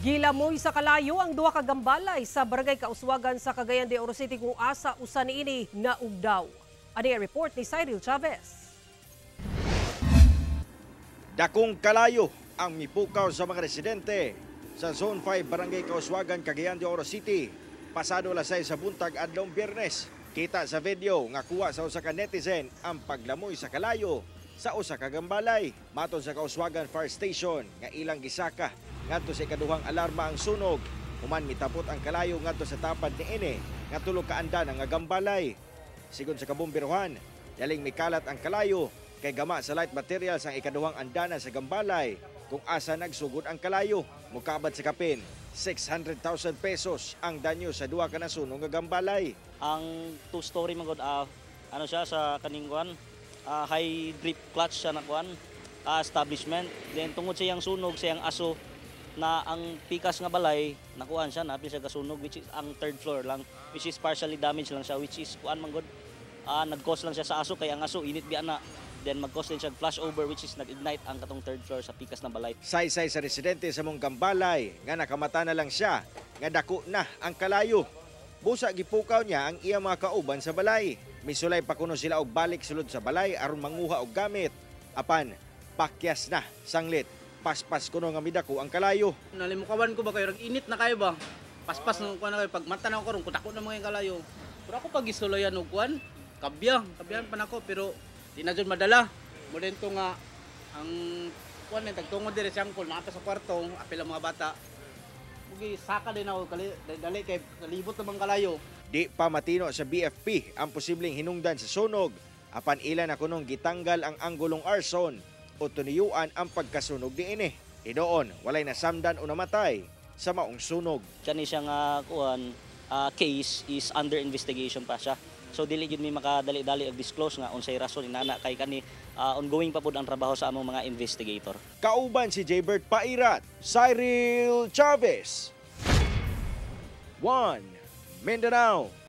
Gilamoy sa kalayo ang duha ka gambalay sa Barangay Kauswagan sa Cagayan de Oro City kung asa usa niini naugdaw. Ani ang report ni Cyril Chavez. Dakong kalayo ang mipukaw sa mga residente sa Zone 5, Barangay Kauswagan, Cagayan de Oro City. Pasado alas 6 sa buntag adlong Biyernes. Kita sa video nga kuha sa usa ka netizen ang paglamoy sa kalayo sa usa ka gambalay. Matod sa Kauswagan Fire Station nga ilang gisaka ngadto sa ikaduhang alarma ang sunog. Human mitapot ang kalayo ngadto sa tapad niini nga tulo ka andan nga gambalay. Sigon sa kabomberohan, daling mikalat ang kalayo kay gama sa light materials ang ikaduhang andana sa gambalay kung asa nagsugod ang kalayo. Mukabat sa kapin 600,000 pesos ang danyo sa duha ka nasunog nga gambalay. Ang two-story man gud, ano siya sa kaning kuan, high grip clutch siya na kuan establishment. Then tungod sa iyang sunog, sa iyang aso na ang pikas nga balay nakuan siya, napil siya kasunog, which is ang third floor lang, which is partially damaged lang siya, which is kuan man gud, nag-cause lang siya sa aso kay ang aso init biya na, then mag-cause din siya flash over, which is nag-ignite ang katong third floor sa pikas na balay. Saysay sa residente sa mong gambalay nga nakamata na lang siya nga dako na ang kalayo. Busa gipukaw niya ang iyang mga kauban sa balay. Misulay pa kuno sila og balik sulod sa balay aron manguha og gamit. Apan pakyas na sanglit paspas kuno nga midako ang kalayo. Nalimukawan ko ba kayo, init na kayo ba? Paspas na kuan na kayo, pag mata na ako karon, kutako na mga yung kalayo. Pero ako pag isulayan og kuan, kabya, kabyahan pa nako, pero di na jud madala. Mo to nga, ang kuan na tagtungod dire si angkol, naa pa sa kwarto, apil ang mga bata. Mugi saka din ako, kali, dali kay kalibot namang kalayo. Di pa matino sa BFP ang posibleng hinungdan sa sunog. Apan ila na kunong gitanggal ang anggulong arson o tuniyuan ang pagkasunog niini. Hinuon, walay nasamdan o namatay sa maong sunog. Kani siya nga kuan case is under investigation pa siya. So dili gyud mi makadali-dali og disclose nga unsay rason inana kay kani ongoing pa pud ang trabaho sa among mga investigator. Kauban si Jaybert Pairat, Cyril Chavez. 1 Mindanao.